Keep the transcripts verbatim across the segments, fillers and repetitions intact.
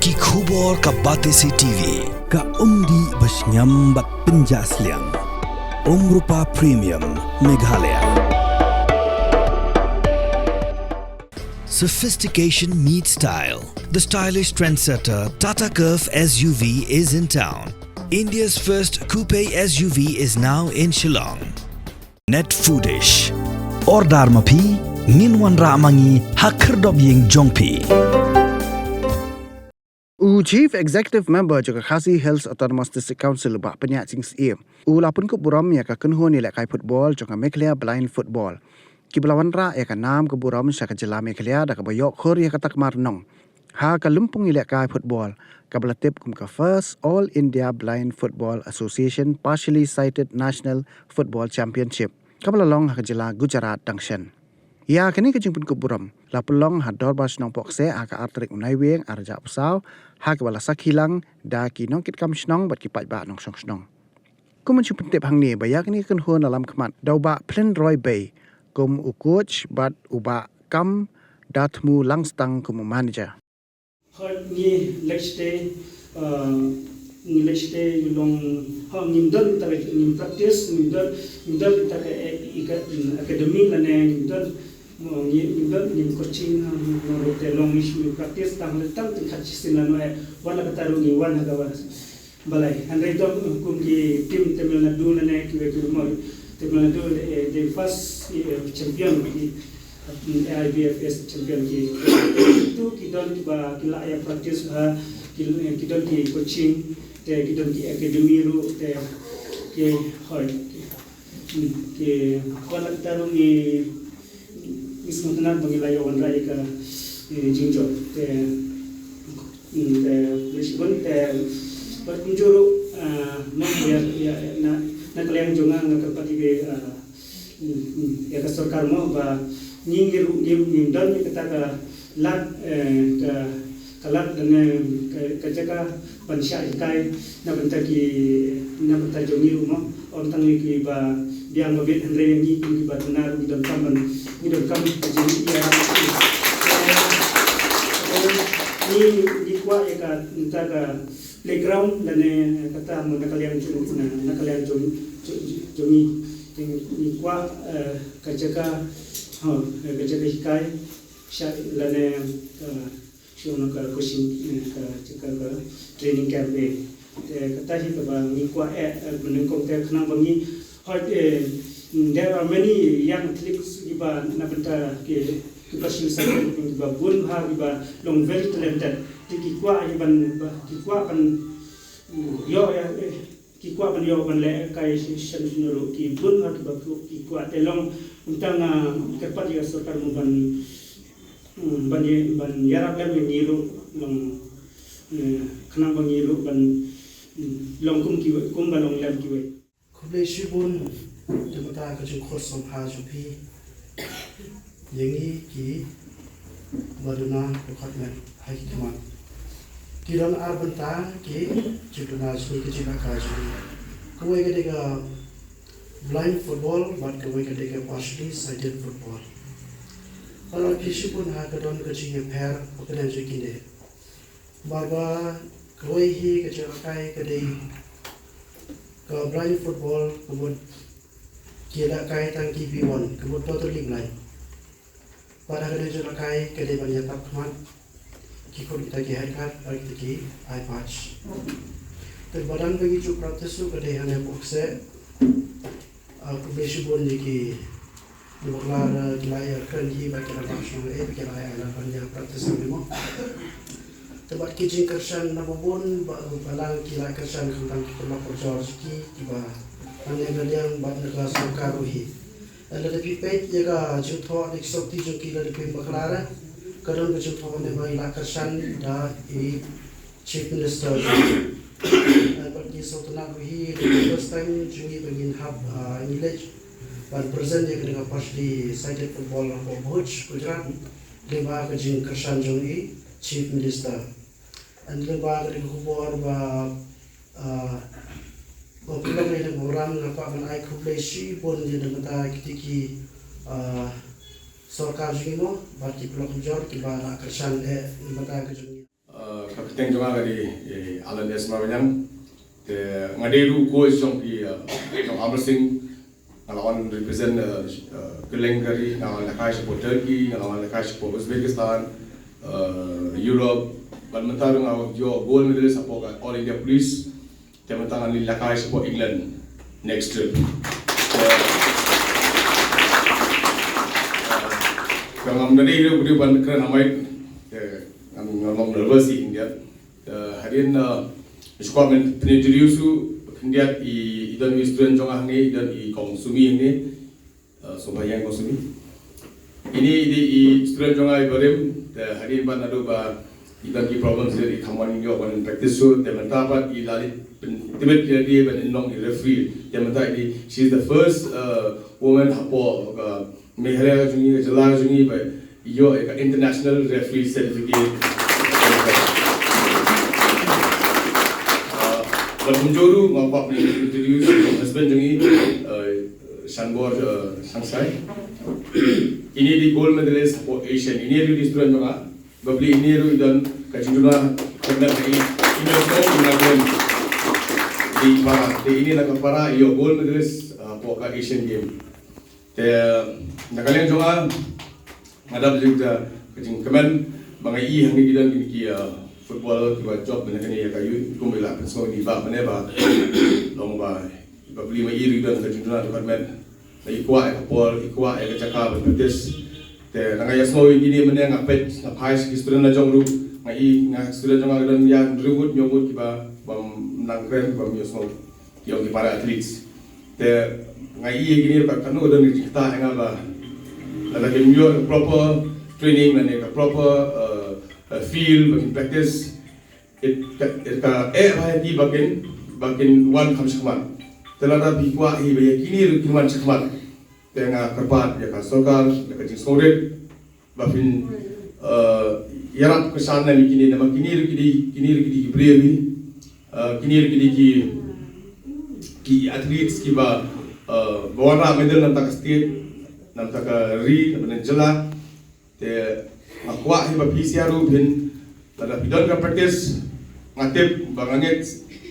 Ki khubor ka Batesi T V. Ka umdih ba shngiam bad pynjah sliang. Umrupa Premium Meghalaya. Sophistication meets style. The stylish trendsetter Tata Curvv S U V is in town. India's first coupe S U V is now in Shillong. Net Foodish. Order ma phi, ngin wanrah ma ngi ha khyrdop ïing jong phi. U Chief Executive Member jong ka Khasi Hills Autonomous District Council, Bah Pynïaid Sing Syiem, u la pynkup burom ïa ka kynhun ïalehkai football jong ka Meghalaya Blind Football, kiba la wanrah ïa ka nam ka burom sha ka jylla Meghalaya da kaba ïoh khur ïa ka takma rnong ha ka lympung ïalehkai football kaba la tip kum ka First All India Blind Football Association Partially Sighted National Football Championship, kaba la long ha ka jylla Gujarat dang shen. Ïa kane ka jingpynkup burom la pynlong ha Dorbar Shnong Pohkseh ha ka ar tarik u Naiwieng ar hajar arphew saw, ha kaba la sakhi lang da ki nongkitkam shnong bad ki paidbah nongshong shnong. Kum ban shu pyntip hangne ba ïa kane ka kynhun la lam khmat da u Bah Phlynroy Bey kum u coach bad u Bah Kam Dathmu Langstang kum u manager. Hooid, ngi leh shatei, uh, ngi leh shatei long, ha, ngim don kita ka, ngim practice, ngim don, ngim don kita ka, eh, ika-, academy lane ngim don, mo, ngi, ngim don, ngim coaching, ha, ngim, ngim, te long ngi shu practice tang le tang tyngkhat shisien lano, eh, wan la kata ruh ngi wan ha kaba balei. Hynrei to, eh, kum ki team Tamil Nadu lane kiwei kiwei mo. Tamil Nadu, eh, the first, eh, champion, ki, eh, A I B F S champion ki. Tu ki don kiba ki la ïa practice ha, ki, eh, ki don ki coaching, te ki don ki academy ruh, te ki hoi. Hmm, ki, wan la kata ruh ngi, ngi sngewtynnat ba ngi la ïoh wanrah ïa ka, eh, jingjop. Te, hmm, te, leh shibun, te, bad kumjuh ruh, ah, mo ïa, ïa, na, na ka liang jong nga nga kyrpad ïa ka, ah, hmm, hmm, ïa ka sorkar mo ba ngi, ngi ruh, ngi ruh, ngim don ïa kata ka lad, eh, ka, ka lad lane ka, ka jaka ban shah hikai na bynta ki, na bynta jong ngi ruh mo. Ym tang ïa kiba biang ba bit hynrei ngi kum kiba duna ruh ngi donkam ban, ngi donkam ka jingïarap. Eh, ngi, ngi kwah ïa kata ka playground lane kata mo na ka liang jong, na, na ka liang jong, jong, jong ngi. Ngi kwah, eh, ka jaka, ha, eh, ka jaka hikai, shah lane, eh, Shu na ka coaching, eh, ka, ka, ka training camp eh. Te kata hi kaba ngi kwah eh, eh, nyngkong te khnang ba ngi. Hooid, eh, there are many young athletes kiba na bynta ki, kiba shu sa kiba bun ha kiba long very talented. Te ki kwah kiban, ba, ki kwah ban, mm, ïoh, eh, eh, ki kwah ban ïoh ban leh kai sha, sha, sha ruh ki bun ha kiba ki, ki kwah te long. Tang, ah, kyrpad ïa sorkar mo ban, mm, ban ïa, ban ïarap lem ïa ngi ruh long, eh, khnang ba ngi ruh ban, mm, long kum kiwei, kum ba long lem kiwei. Khublei shibun, te mynta ka jingkhot sngewbha jong phi. Ïa ngi kiba duna dkhot met ha ki khmat. Ki don ar bynta ki jingduna jong ngi, ki jingleh kai jong ngi. Kawei ka dei ka blind football bad kawei ka dei ka partially sighted football. Bad la phi shibun ha ka don ka jingïapher ba ka dei jong kine. Bad ba kawei hi ka jingïalehkai ka dei ka blind football, ka mut ki ïalehkai tang ki B one, ka mut totally blind. Bad ha kane ka jingïalehkai ka dei ban ïatap khmat, ki khot kita ki head guard bad kita ki eye patch. Te ba dang ba ngi ju practice ruh ka dei hangne Pohkseh. Ah, khublei shibun ïa ki, ki bakla, ah, ki la ïa kren hi bad ki la bah shong eh bad ki la ïa, ïa la ban ïa practice hangne mo. Te bad ki jingkyrshan na ba bun ba, ba lang ki la kyrshan khamtam ki paralok parajor jong ki, kiba hangne ka liang bad na ka sorkar ruh hi. Lada phi peit ïa ka jingthoh ne ki sopti jong ki lada phi bakla re, ka don ka jingthoh ne ba i la kyrshan da i Chief Minister. Bad ngi sngewtynnat ruh hi, the first time jong ngi ba ngin hap, ah, ngi leit ban present ïa kane ka partially sighted football ha Bhuj, Gujarat, lyngba ka jingkyrshan jong i Chief Minister. And lyngba kane ka khubor ba, ah, ba pynlong ïa kane ka program, nga kwah ban ai khublei shibun ïa na bynta kita ki, ah, sorkar jong ngi mo bad ki paralok parajor kiba la kyrshan eh na bynta ka jong ngi. Ah, ka Kyrteng jong nga ka dei, eh, Alan S Marbaniang. Te nga dei ruh u coach jong ki, eh, jong Amar Singh. Nga la wan represent, eh, eh, kylleng ka ri, nga wan lehkai shapoh Turkey, nga la wan lehkai shapoh Uzbekistan, eh, Europe. Bad mynta ruh nga ïoh gold medalist shapoh ka All India Police. Te mynta ngan leit lehkai shapoh England next trip. Te, eh, te ngam dei ruh ban kren ha mic. Te ngam, ngam long nervous ïa khyndiat. Eh, hadien, eh, shuwa ban pyn-introduce u khyndiat, i, i don i student jong nga hangne, i don i Kong Sumi hangne. Eh, sngewbha ïeng Kong Sumi. Ine i dei i student jong nga iba rim, te hadien pat naduh ba i don ki problem shuh i kam wan ïoh ban practice shuh, te mynta pat i la leit pyntbit ïa lade ban long i referee. Te mynta i dei, she is the first, eh, woman hapoh ka Meghalaya jong ngi, ka jylla jong ngi ba ïoh ïa ka international referee certificate. Uh, bad kumjuh ruh nga kwah ban introduce ïa ka husband jong ngi, uh, Shanbor, uh, Shangsai. Ine i dei gold medalist hapoh Asian. Ine i dei student jong nga. Bad ine ruh i don ka jingduna kyrdan ha i. Ine ruh i don ka para. Te ine na ka para i ïoh gold medalist, uh, hapoh ka Asian Game. Te na ka liang jong nga, nga dap jingkmen ba nga ïohi hangne ki don kine ki, ah, football kiba jop mynne kane ïa ka youth, kumba la pynsngew ïa i bah mynne ba long ba, ba beli ma i ruh i don ka jingduna department. Ba i kwah ïa ka por, i kwah ïa ka jaka ban practice. Te na nga ïa sngew ïa kine mynne nga peit, nga phai sha ki student la jong ruh, nga ïohi nga student jong nga ki don ïa hynriew ngut hynñiew ngut kiba, bym nang kren, bym ïohsngew. Ki ong ki para athletes. Te nga ïohi kine ruh katno don ki jingktah ïa nga ba lada kim ïoh proper training lane ka proper, uh, uh, field ba kin practice. It ka, it ka eh ba ïa ki ba kin, ba kin wan kham shakhmat. Te lada phi kwah hi ba ïa kine ruh kin wan shakhmat. Te nga kyrpad ïa ka sorkar, ïa ka jingsngewrit. Ba phin, eh, ïarap kyrshan ïa kine, namar kine ruh ki dei, kine ruh ki dei ki briew hi. Eh, kine ruh ki dei ki, ki athletes kiba, eh, ba wanrah medal na bynta ka state, na bynta ka ri, na bynta ka jylla. Te nga kwah hi ba phi sha ruh phin, lada phi don ka practice, nga tip ba nga ngeit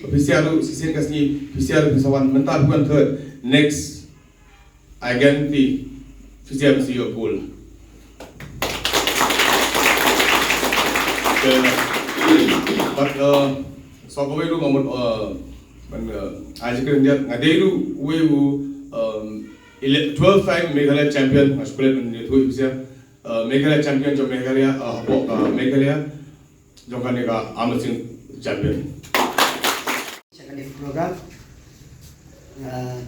ba phi sha ruh, shisien ka sngi, phi sha ruh phin sa wan, mynta phi wan third, next I guarantee phi sha phi sa ïoh gold. Te, bad, uh, sa kawei ruh nga mut, uh, ban, uh, ai jingkren khyndiat, nga dei ruh uwei u, um, ele-, twelve time Meghalaya champion, nga shu klet ban ïathuh ïa phi sha, uh, Meghalaya champion jong Meghalaya, uh, hapoh ka Meghalaya. Jong kane ka Amar Singh Champion. Sha kane ka program, ah,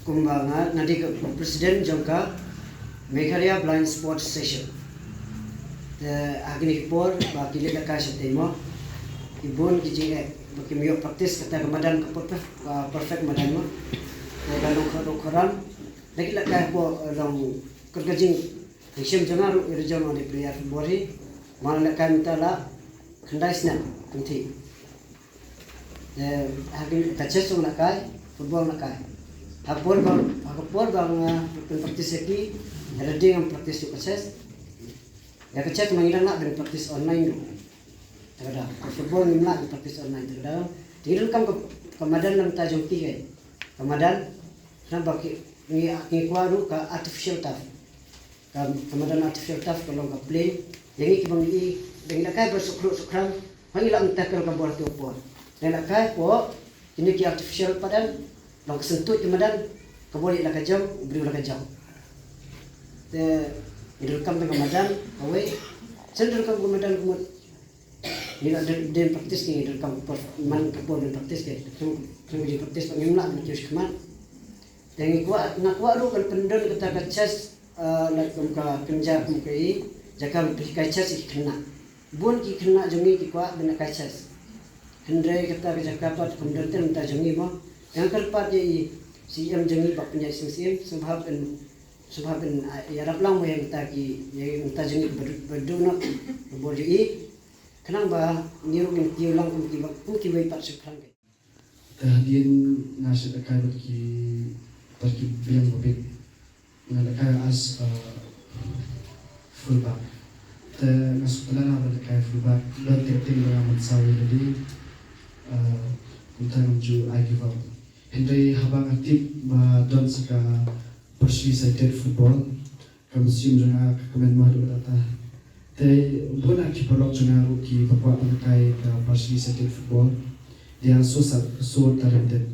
kumba nga, nga dei ka president jong ka Meghalaya Blind Sports Association. Te ha kine ki por ba ki leit lehkai shatei mo, ki bun ki jingeh ba kim ïoh practice, kata ka madan ka perfect, ka perfect madan mo. Te ka long ka, long ka ram. Da ki lehkai hapoh, eh, long kyrkhu ka jing Ka shem jong nga ruh, i ruh jong nga dei player football hi. Nga la lehkai mynta la khyndai snem kynthih. Te ha ka chess nga lehkai, football nga lehkai. Ha ka por ba, ha ka por ba nga pyn practice ïa ki, ha ka dei ngam practice ïa ka chess. Ïa ka chess ma ngi dang lah ban practice online ruh. Te ka dei, ka football ngim lah ban practice online te ka dei. Te ngi donkam ka, ka madan na bynta jong ki, ka madan. Namar ba ki, ngi, ngi kwah ruh ka artificial turf. Ka, ka madan artificial turf ka long ka plain. Ïa ngi kiba ngi, ba ngi lehkai ba suk khlur suk khram, ba ngi lah ban tackle ka bol ha tu por. Ngi lehkai hapoh kine ki artificial padan, long ka syntuid ka madan, ka bol ïa la ka jong, u briew la ka jong. Te ngi donkam ka madan kawei. Shen donkam ka madan ka mut. Ngi la dei, dei practice, ngi donkam por, man ka por ban practice ke. Khlem, khlem jing practice ba ngim lah ban kiew shakhmat. Te ngi kwah, nga kwah ruh ban pyndon kata ka chess, eh, lait kum ka kynja kum ka i, jaka ban pynhikai chess ïa ki khynnah. Bun ki khynnah jong ngi ki kwah ban hikai chess. Hynrei kata ka jaka pat kam don te na bynta jong ngi mo. Nga kyrpad ïa i C M jong ngi Bah Pynïaid Sing Syiem, sngewbha ban, sngewbha ban, ah, ïarap lang mo ïa kata ki, ïa kata jong ngi ba dei, ba dei noh, ba bor jong i. Khnang ba ngi ruh ngin kiew lang kum kiba, kum kiwei pat shu khrang. Te hadien nga shu lehkai bad ki, bad ki biang ba bit. Nga lehkai as a fullback. Te nga sngewtynnat haba nga kai fullback, don teng teng ba nga mynsaw ïa lade. Ah, kumta ngam ju ai give up. Hynrei haba nga tip ba don sa ka Pharshi Side Football, ka mynsiem jong nga ka kmen mo haduh katta. Te bun na ki paralok jong nga ruh kiba kwah ban kai ka Pharshi Side Football, they are so sa-, so talented.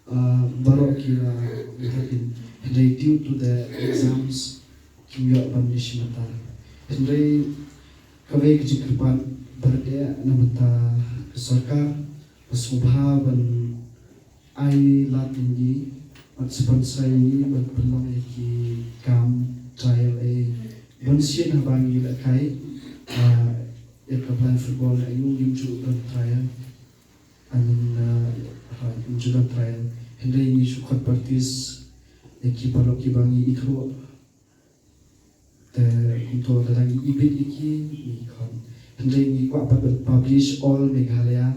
Ah, baroh ki la, hynrei due to the exams kim ïoh ban ïashim bynta. Hynrei kawei ka jingkyrpad ba ïa na bynta ka sorkar, ba sngewbha ban ai lad ïa ngi, ban sponsor ïa ngi ban pynlong ïa ki kam trial, eh, ban sien haba ngi la kai, ah, ïa ka blind football, ïa ngi ngim ju don trial. I mean, uh, ha, ngi ju don trial. Hynrei ngi shu khot practice ïa ki paralok kiba ngi ithuh. Te kumto lada ngi ibit ïa ki, ngi khot. Hynrei ngi kwah pat ban publish all Meghalaya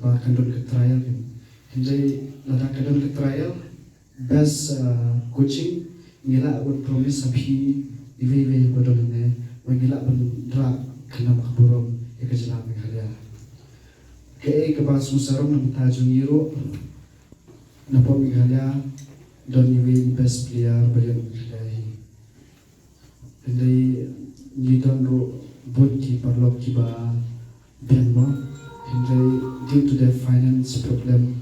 ba kan don ka trial kan. Hynrei lada ka don ka trial, best, uh, coaching, ngi lah ban promise ha phi iwei iwei ba don hangne, ba ngi lah ban rah ka nam ka burom ïa ka jylla Meghalaya. Kaei kaba sngewsarong na bynta jong ngi ruh, na pdeng Meghalaya don iwei i best player ba ïa Meghalaya hi. Hynrei ngi don ruh bun ki paralok kiba biang mo. Hynrei due to the finance problem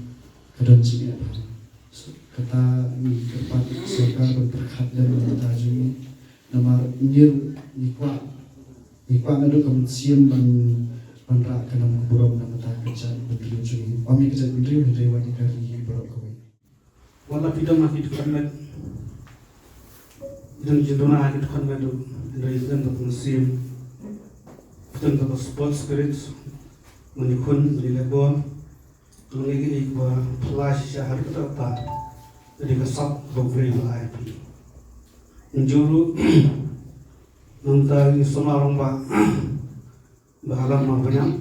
ka don jingeh bha. So, kata ngi kyrpad sorkar ban pyrkhat lem na bynta jong ngi. Namar ngi ruh ngi kwah, ngi kwah naduh ka mynsiem ban, ban rah ka nam ka burom na bynta ka jaitbynriew jong ngi. Ym ïa ka jaitbynriew hynrei wat ïa ka ri baroh kawei. Wat la phi don ha ki dkhot met, don jingduna ha ki dkhot met ruh, hynrei don ka mynsiem, don ka sports spirit, ban ïakhun, ban ïalehbor, ka long kaei kaei kaba phylla shisha ha ka, kata ka dei ka sap kaba U Blei u la ai ha phi. Kumjuh ruh, nangta ngi samla rangbah, Bah Alan Marbaniang.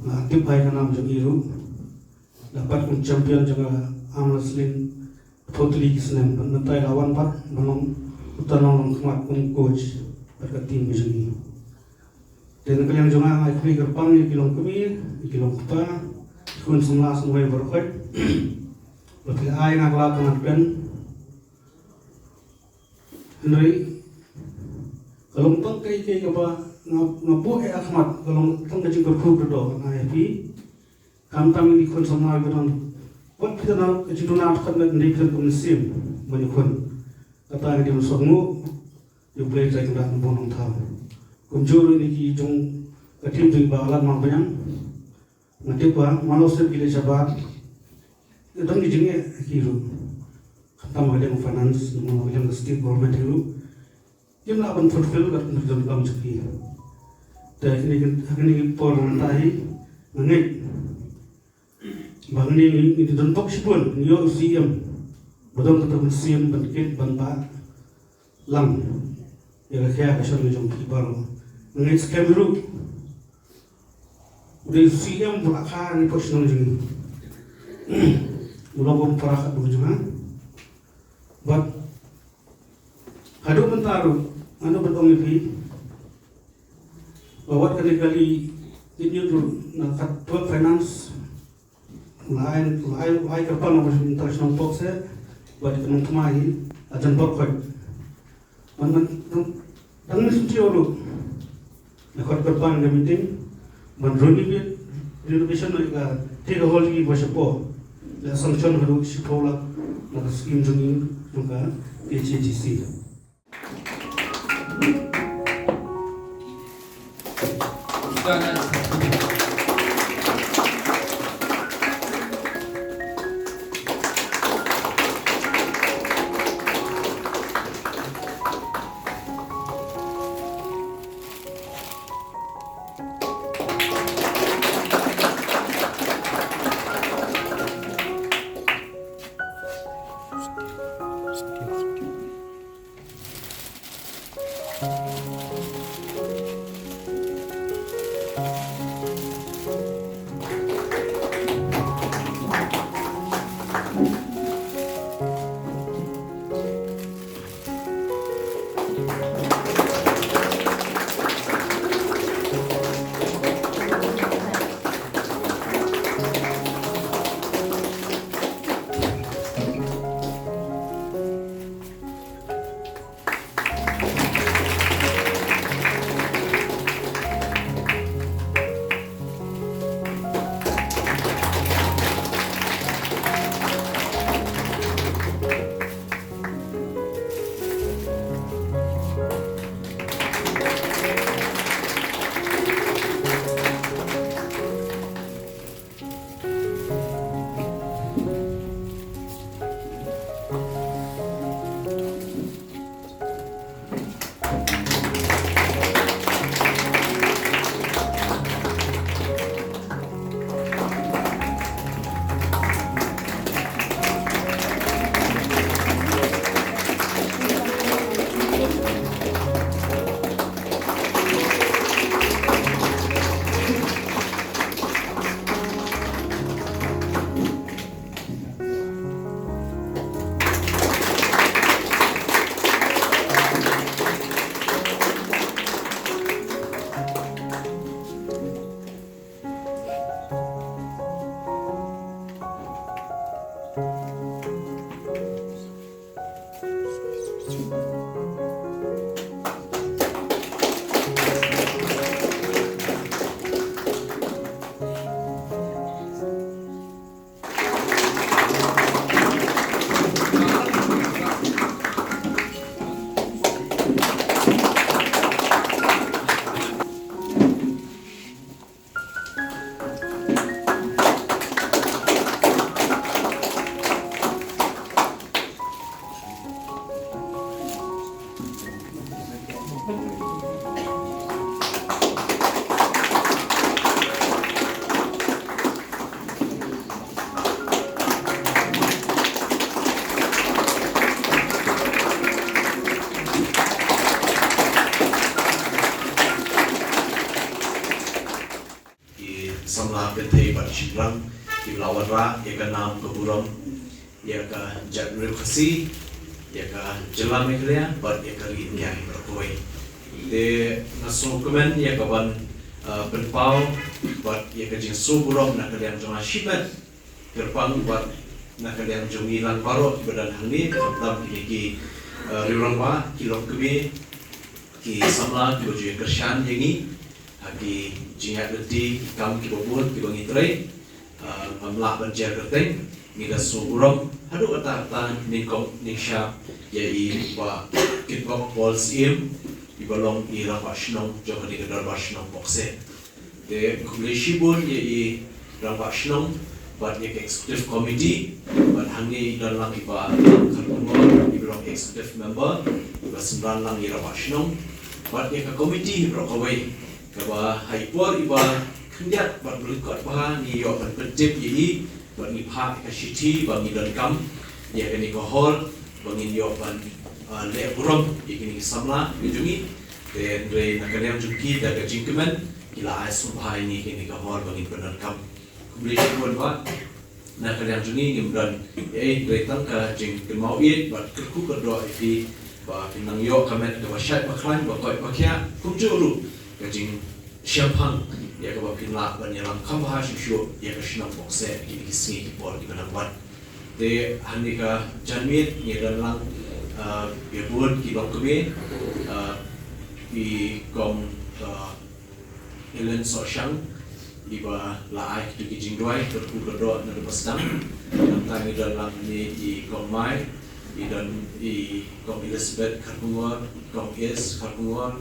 Nga tip bha ïa ka nam jong i ruh. La pat kum champion jong ka arm wrestling arphew tylli ki snem. Bad mynta i la wan pat ban long uta u nongkhmat kum coach bad ka team ka jong i. Te na ka liang jong nga nga ai khublei kyrpang ïa ki longkmie, ïa ki longkpa, ki khun samla samrwei baroh khoit. Ba phi la ai nga ka lad ba ngan kren. Hynrei ka long tang kaei kaei kaba nga, nga buh ïa ka khmat, ka long tang ka jingkyrkhu kyrdoh nga ai ha phi. Khamtam ïa ki khun samla ba don, wat phi don ka jingduna dkhot met, hynrei phi don ka mynsiem ban ïakhun. Kata ka dei ka mynsiem nguh ïa U Blei Trai Kynrad Nongpynim Nongthaw. Kumjuh ruh ïa ki jong ka team jong i Bah Alan Marbaniang. Nga tip ba man la u sep ki leit shabar, ki don ki jingeh ki ruh. Khamtam ha ka liang finance, man la ka liang state government hi ruh, kim lah ban fulfill katkum ki donkam jong ki. Te ha kine ki, ha kine ki por mynta hi nga ngeit ba ngi, ngi, ngi don bok shibun, ngi ïoh u C M ba don kata ka mynsiem ban kit ban bah lang ïa ka khia ka shon ka jong phi baroh. Nga ngeit skhem ruh u dei u C M ba la kha ha kane ka shnong jong ngi. U long kum para khatduh jong nga. Bad haduh mynta ruh nga don ban ong ïa phi ba wat kane ka kali kit ñiut ruh na ka twelve finance. Nga ai, nga ai, nga ai kyrpang na ka international talk se, bad ka nongthymmai hi, a jan bor khoit. Man, man, dang, dang ni sumtiaw ruh. Nga khot kyrpang ka meeting, ban renovate, renovation na ka theater hall hi ba shapoh. La sanction haduh shiphew lak, na ka scheme jong ngi, jong ka K H A D C. samla kynthei bad shynrang kiba la wanrah ïa ka nam ka burom ïa ka jaitbynriew Khasi, ïa ka jylla Meghalaya bad ïa ka ri India hi baroh kawei. Te nga sngewkmen ïa ka ban, ah, pynpaw bad ïa ka jingsngewburom na ka liang jong nga shimet kyrpang bad na ka liang jong ngi lang baroh kiba don hangne, khamtam kine ki, ah, riewrangbah, ki longkmie, ki samla kiba ju ïakyrshan ïa ngi ha ki jingïaid lynti, ki kam kiba bun kiba ngi trei. Ah, ngam lah ban jer kyrteng, ngi da sngewburom haduh katta katta, nyngkong nyngshap ïa i Bah Kitbok Paul Syiem, iba long i Rangbah Shnong jong kane ka Dorbar Shnong Pohkseh. Te khublei shibun ïa i Rangbah Shnong bad ïa ka Executive Committee, bad hangne i don lang i Bah Kharkongor, iba long Executive Member, iba synran lang ïa i Rangbah Shnong bad ïa ka committee baroh kawei, kaba ha i por iba khyndiat bad lyngkot bha ngi ïoh ban pyntip ïa i bad ngi phah ïa ka shithi ba ngi donkam ïa kane ka hall ba ngin ïoh ban, ah, leh burom ïa kine ki samla ki jong ngi. Te hynrei na ka liang jong ki da ka jingkmen ki la ai sngewbha ïa ngi kane ka hall ba ngin pyndonkam. Khublei shibun Bah. Na ka liang jong ngi ngim don ei ei hynrei tang ka jingkynmaw ïeit bad kyrkhu kyrdoh ïa phi ba phin nang ïoh ka met kaba shait ba khlaiñ, ba koit ba khiah, kumjuh ruh ka jingshemphang ïa kaba phin lah ban ïalam kham bha shuh shuh ïa ka shnong Pohkseh ha kine ki sngi ki por kiba nang wan. Te ha kane ka janmiet ngi don lang, ah, ïa bun ki longkmie, ah, i Kong, ah, Helen Sohshang, iba la ai kito ki jingduwai, kyrkhu kyrdoh naduh ba sdang. Nangta ngi don lang hangne i Kong Mai, i don i Kong Elizabeth Kharkongor, Kong Is Kharkongor.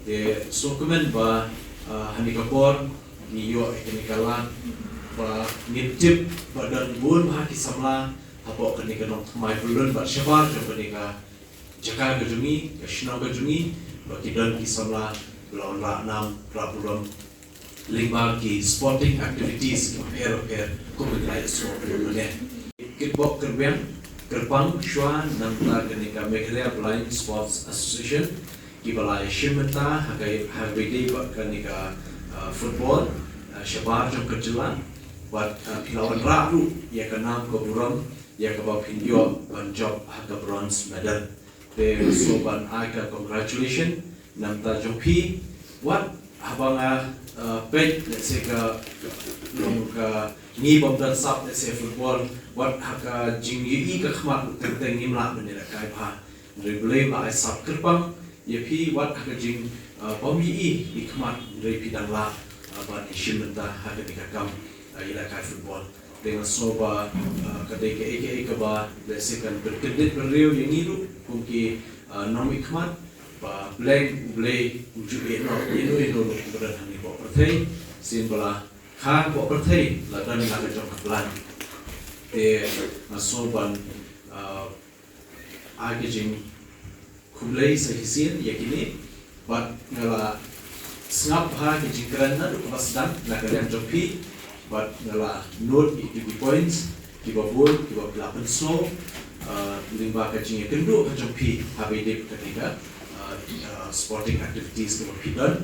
Te sngewkmen ba, ah, ha kane ka por ngi ïoh ïa kane ka lad ba ngin tip ba don bun bha ki samla hapoh kane ka nongthymmai pyllun bad shabar jong kane ka jaka ka jong ngi, ka shnong ka jong ngi, ba ki don ki samla ba la wanrah nam, rah burom lyngba ki sporting activities kiba pher bapher kumba ngi la ïohsngew mynne. Kitbok kyrpang, kyrpang shuwa na ka bynta kane ka Meghalaya Blind Sports Association, kiba la ïashim bynta ha ka, ha kaba ïadei bad kane ka, ah, football, ah, shabar jong ka jylla, bad, ah, phi la wanrah ruh ïa ka nam ka burom ïa kaba phin ïoh ban jop ha ka bronze medal. Te nga sngewbha ban ai ka congratulation na ka bynta jong phi. Wat haba nga, uh, peit, let's say, ka long ka ngi bym don sap, let's say, football, wat ha ka jingïohi ka khmat ruh teng teng ngim lah ban ïalehkai bha. Hynrei Blei u la ai sap kyrpang ïa phi, wat ha ka jing, uh, bym ïohi i khmat, hynrei phi dang lah, uh, ban ïashim bynta ha kane ka kam, uh, ïalehkai football. Te nga sngew ba, ah, ka dei kaei kaei kaba, let's say, kan pynkyndit bynriew ïa ngi ruh kum ki, ah, nongmihkhmat, ba U Blei, U Blei u ju ïehnoh ïa no ïa no ruh uba don hangne hapoh pyrthei, shisien ba la kha hapoh pyrthei la don la ka jong ka plan. Te nga sngew ban, ah, ai ka jingkhublei sa shisien ïa kine, bad nga la sngap bha ki jingkren naduh kaba sdang na ka liang jong phi, bad nga la note ïa ki points kiba bun kiba phi la pynsngew, ah, lyngba ka jingïakynduh ka jong phi haba ïadei bad kane ka, ah, ah, sporting activities kaba phi don.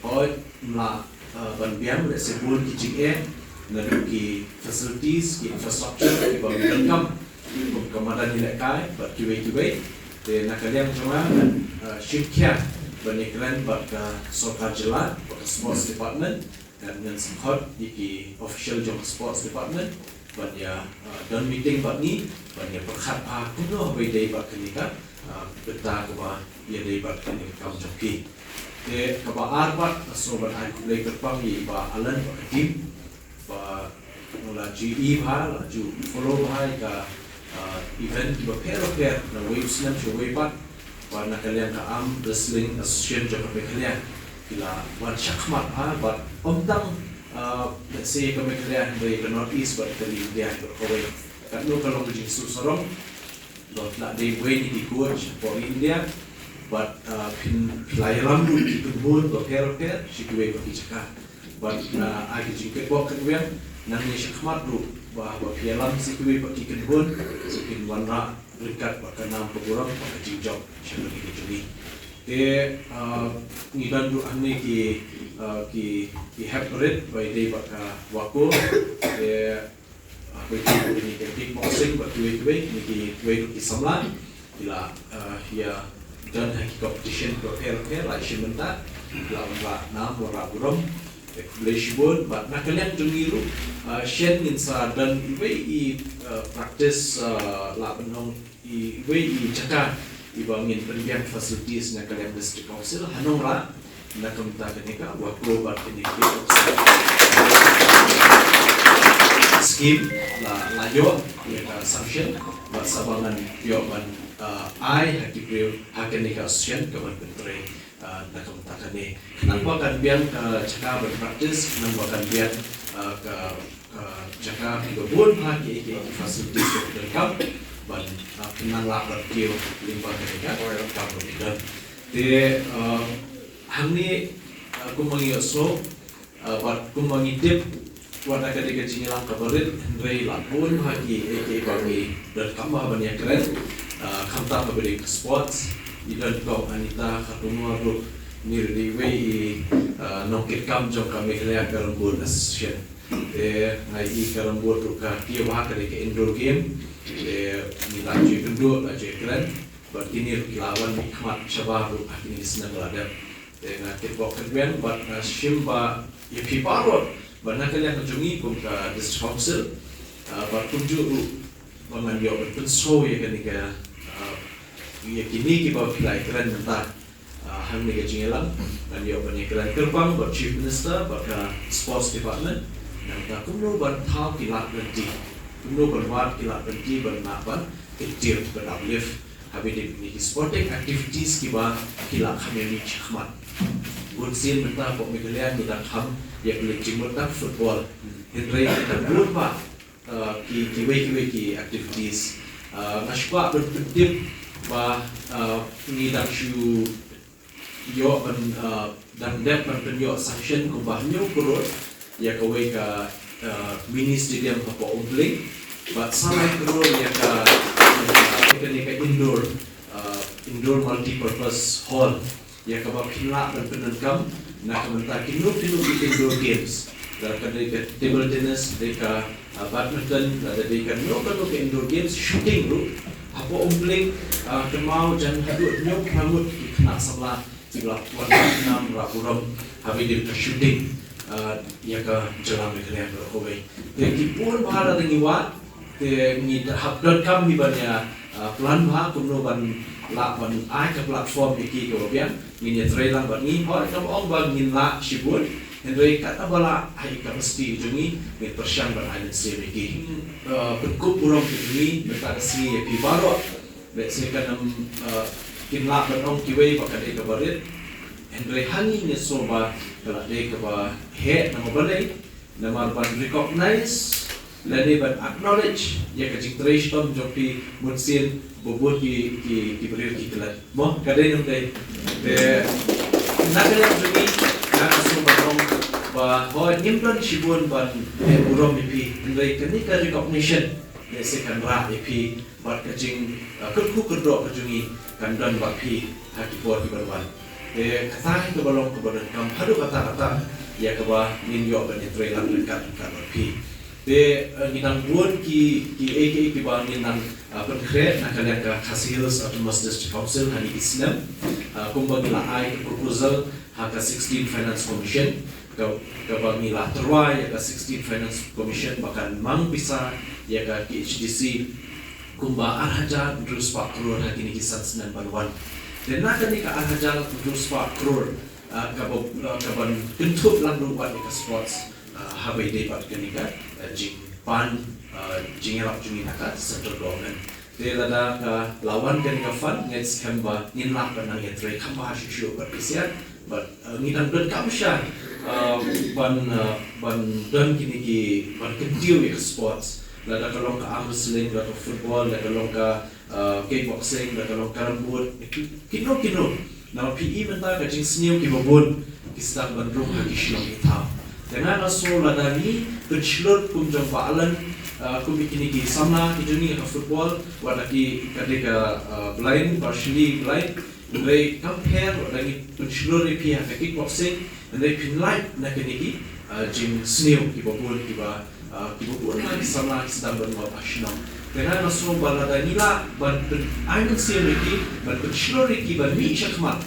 Hooid, ym lah, uh, ban biang, lehse bun ki jingeh naduh ki facilities, ki infrastructure kiba ym donkam kum ka madan ïalehkai bad kiwei kiwei. Te na ka liang jong nga ngan, uh, shim khia ban ïakren bad ka sorkar jylla, bad ka sports department, ngan, ngan sngewkhot ïa ki official jong ka sports department ban ïa, uh, don meeting bad ngi ban ïa pyrkhat bha kumno haba ïadei bad kane ka, uh, bynta kaba ïadei bad kane ka kam jong phi. Te kaba ar pat, nga sngew ban ai khublei kyrpang ïa i Bah Alan bad ka team ba la ju ïohi bha, la ju follow bha ïa ka, ah, event kiba pher bapher na uwei u snem sha uwei pat, bad na ka liang ka Arm Wrestling Association jong ka Meghalaya ki la wan shakhmat bha, bad ym tang, ah, lehse ka Meghalaya hynrei ka North East bad ka ri India hi baroh kawei. Katno ka long ka jingsngewsarong ba phi la dei uwei na ki coach hapoh India, bad, ah, phin, phi la ïalam ruh ki kynhun bapher bapher sha kiwei pat ki jaka. Bad, ah, ai ka jingkyrpad kyrpang nangne shakhmat ruh ba haba phi ïalam sha kiwei pat ki kynhun, sa phin wanrah ryngkat bad ka nam ka burom bad ka jingjop sha kane ka jong ngi. Te, uh, ngi don ruh hangne ki, uh, ki, ki hep rit, ba i dei bad ka WACO. Te, uh, ba i dei bad kine ki kickboxing, bad kiwei kiwei, kine ki, kiwei ruh ki samla ki la, uh, ïa don ha ki competition bapher bapher, la shim bynta, la wanrah nam, wanrah burom. Te khublei shibun, bad na ka liang jong ngi ruh, uh, shen ngin sa don iwei i, uh, practice, uh, lah ban ong iwei i jaka iba ngin pynbiang facilities na ka liang District Council ha Nongrah, na ka bynta kane ka WACO bad kine ki scheme la, la ïoh ïa ka sanction, bad sa ba ngan ïoh ban, uh, ai ha ki briew ha kane ka association ka ban pyntrei, uh, na ka bynta kane. Khnang ba kan biang ka jaka ban practice, khnang ba kan biang, uh, ka ka jaka kiba bun bha ki, ki, ki facilities kiba donkam ban, ah, pynlang lah ban kiew lyngba kane ka kam ba ki don. Te, ah, hangne, ah, kumba ngi ïohsngew, ah, bad kumba ngi tip, wat la ka dei ka jingïalang kaba rit, hynrei la bun bha ki, eh, kiba ngi donkam bha ban ïakren, ah, khamtam kaba dei ka sports, i don Kong Anita Kharkongor ruh, ngi ruh dei iwei i, ah, nongkitkam jong ka Meghalaya Carrom Board Association. Te nga i Carrom Board ruh ka kiew bha ka dei ka indoor game. Te ngi la ju ïakynduh, la ju ïakren. Bad kine ruh ki la wan mihkhmat shabar ruh ha kine ki snem ba la dep. Te nga kitbok kitbeiñ bad nga shim ba ïa phi baroh. Bad na ka liang ka jong ngi kum ka District Council, ah, bad kumjuh ruh ba ngan ïoh ban pynsngew ïa kane ka, ah, ïa kine kiba phi la ïakren mynta. Ah, hangne ka jingïalang, ngan ïoh ban ïakren kyrpang bad Chief Minister, bad ka Sports Department, nangta kumno ban thaw ki lad lynti, kumno ban wad ki lad lynti ban lah ban kyntiew, ban uplift ha kine ki sporting activities kiba ki la kham ïa mih shakhmat. Bunsien mynta hapoh Meghalaya ngi dang kham ïa ka jingmut tang football. Hynrei ki dang bun bha, uh, ki, kiwei kiwei ki activities. Uh, nga sngewbha ban pyntip ba, uh, ngi dang shu ïoh ban, uh, dang dep ban pynïoh sanction kumba hynñiew klur ïa kawei ka, uh, mini stadium hapoh Umpling. Bad sa lai klur ïa ka, ïa ka, ïa kane ka indoor, uh, indoor multi-purpose hall. Ïa kaba phin lah ban pyndonkam na ka bynta kino kino ki indoor games. Lada ka dei ka table tennis, dei ka, ah, badminton, lada dei kano kano ka indoor games, shooting ruh. Hapoh Umpling, ah, kynmaw jan haduh hynñiew phra ngut ki khynnah samla kiba la wan rah nam rah burom ha kaba ïadei ka shooting, ah, ïa ka jylla Meghalaya baroh kawei. Te ki bun bha lada ngi wad, te ngi hap donkam hi ban ïa, ah, plan bha kumno ban lah ban ai ka platform ïa ki kiba biang. Ngin ïatreilang bad ngi, hooid kam ong ba ngin lah shibun, hynrei katba lah ha i capacity ka jong ngi, ngin pyrshang ban ai mynsiem ïa ki. Ah, pynkup burom ka jong ngi mynta ka sngi ïa phi baroh. Lehse kan ym, ah, kin lah ban ong kiwei ba ka dei kaba rit, hynrei ha ngi ngi sngew ba ka la dei kaba heh, namar balei? Namar ban recognize lane ban acknowledge ïa ka jingtrei shitom jong phi mynsiem ba bun ki, ki, ki briew ki klet. Mo, ka dei ne ym dei? Te na ka liang jong ngi, nga sngew ban ong ba hooid ngim don shibun ban ai burom ïa phi, hynrei kane ka recognition lehse kan rah ïa phi bad ka jing, uh, kyrkhu kyrdoh ka jong ngi kan don bad phi ha ki por ki ban wan. Te kata hi kaba long kaba donkam haduh katta katta ïa kaba ngin ïoh ban ïatreilang ryngkat ryngkat bad phi. Te, uh, ngi dang bun ki, kiei kiei kiba ngin nang, uh, pynkhreh na ka liang ka Khasi Hills Autonomous District Council ha kine ki snem. Uh, kumba ngi la ai ka proposal ha ka sixteen Finance Commission, ka, kaba ngi la tyrwa ïa ka sixteen Finance Commission ba kan mang pisa ïa ka K H D C kumba ar hajar hynriew spah klur ha kine ki san snem ban wan. Te na kane ka ar hajar hynriew spah klur, ah, kaba, ah, kaban kynthup lang ruh bad ïa ka sports, ah, ha kaba ïadei bad kane ka, ah, jingpan, ah, jingïarap jong ngi na ka central government. Te lada ka la wan kane ka fund, nga ngeit skhem ba ngin lah ban nang ïatrei kham bha shuh shuh bad phi sha, bad, uh, ngi dang donkam sha, uh, ban, uh, ban don kine ki, ban kyntiew ïa ka sports. Lada ka long ka arm wrestling, lada ka football, lada ka long ka, uh, kickboxing, lada ka long carrom board, ki, kino kino. Namar phi i mynta ka jingsniew kiba bun ki sdang ban rung ha ki shnong ki thaw. Te nga nga sngew lada ngi pynshlur kum jong Bah Alan, ah, kum ïa kine ki samla ki jong ngi ha football, wat la ki ka dei ka, ah, blind, partially blind, Hynrei kam pher, lada ngi pynshlur ïa phi ha ka kickboxing, hynrei phin lait na kine ki, ah, jingsniew kiba bun kiba, ah, kiba bun na ki samla ki sdang ban wan ha shnong. Te nga nga sngew ba lada ngi lah ban pyn, ai mynsiem ïa ki, ban pynshlur ïa ki ban mih shakhmat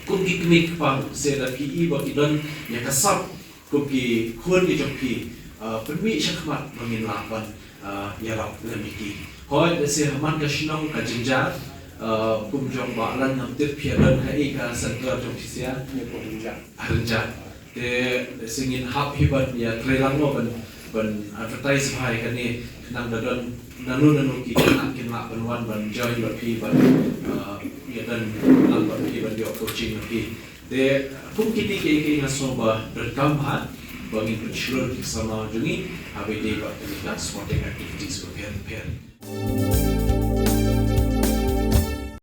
kum ki kmie kpang, se da phi i ba ki don ïa ka sap kum ki khun ki jong phi, ah, pynmih shakhmat ba ngin lah ban, ah, ïarap lem ïa ki. Hooid, lehse ha man ka shnong ka jynjar, ah, kum jong Bah Lan ngam tip phi ïa don ha i ka center jong phi sha. Ïa, ka Rynjah. Ha Rynjah. Te lehse ngin hap hi ban ïa trei lang mo ban, ban advertise bha ïa kane, khnang da don nano nano ki khynnah kin lah ban wan ban join bad phi ban, ah, ïa don lang bad phi ban ïoh coaching bad phi. Te kum kine kiei kiei nga sngew ba donkam bha ba ngin pynshlur ki samla jong ngi ha ba ïadei bad kine ki sporting activities bapher bapher.